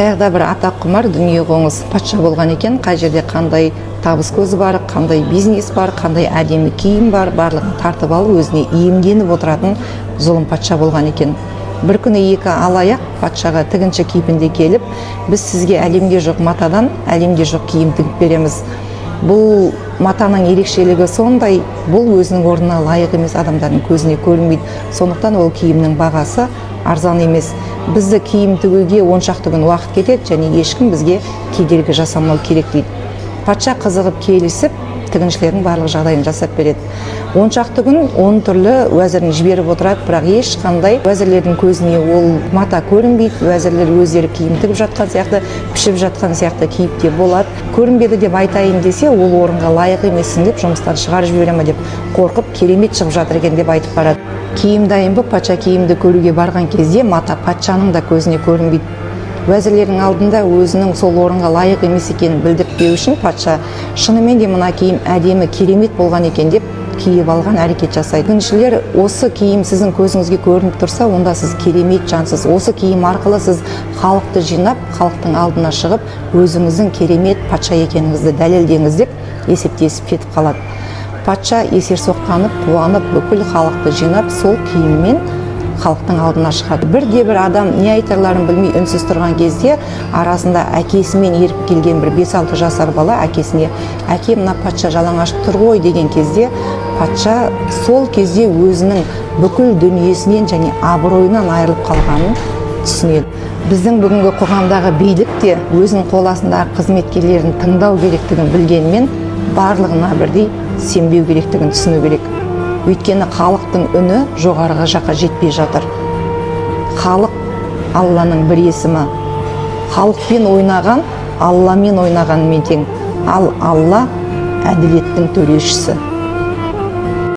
Баяғыда бір атақ құмар, дүние қоңыз патша болған екен. Қай жерде қандай табыс көзі бар, қандай бизнес бар, қандай әдемі киім бар, барлығын тартып алып, өзіне иемденіп отыратын зұлым патша болған екен. Бір күні екі алаяқ патшаға тігінші кейпінде келіп: «Біз сізге әлемде жоқ матадан әлемде жоқ киім тігіп береміз. Бұл матаның ерекшелігі сондай, бұл өзінің орнына лайық емес адамдардың көзіне көрінбейді, сондықтан ол киімнің бағасы арзан емес. Бізді киім тігуге 10 шақты күн уақыт кетеді және ешкім бізге кедергі жасамау керек», – дейді. Патша қызығып келісіп, тігіншілердің барлық жағдайын жасап береді. 10 шақты күн 10 түрлі уәзірін жіберіп отырады, бірақ ешқандай уәзірлердің көзіне ол мата көрінбейді. Уәзірлер өздері киім тігіп жатқан сияқты, пішіп жатқан сияқты кейіпте болады. Көрінбеді деп айтайын десе, ол орынға лайық емессің деп жұмыстан шығарып жібере ма деп қорқып, керемет шығып жатыр екен деп айтып барады. Киім дайын болып, патша киімді көруге барған кезде мата патшаның да көзіне көрінбейді. Уәзірлердің алдында өзінің сол орынға лайық емес екенін білдіртпеу үшін патша шынымен де мына киім әдемі, керемет болған екен деп киіп алған әрекет жасайды. Тігіншілер: «Осы киім сіздің көзіңізге көрініп тұрса, онда сіз керемет жансыз. Осы киім арқылы сіз халықты жинап, халықтың алдына шығып, өзіңіздің керемет патша екеніңізді дәлелдеңіз», – деп есептесіп кетіп қалады. Патша есерсоқтанып, қуанып, бүкіл халықты жинап, сол киіммен халықтың алдына шығады. Бірде бір адам не айтарларын білмей үнсіз тұрған кезде арасында әкесімен еріп келген бір 5-6 жасар бала әкесіне: «Әке, мына патша жалаңаш тұр ғой», – деген кезде, патша сол кезде өзінің бүкіл дүниесінен және абыройынан айырылып қалғанын түсінеді. Біздің бүгінгі қоғамдағы билік те өзінің қол астындағы қызметкерлерін тыңдау керектігін білгенмен, барлығына бірдей сенбеу керектігін түсіну керек. Өйткені халықтың үні жоғарғы жаққа жетпей жатыр. Халық – Алланың бір есімі. Халықпен ойнаған Алламен ойнағанмен тең, ал Алла – әділеттің төрешісі.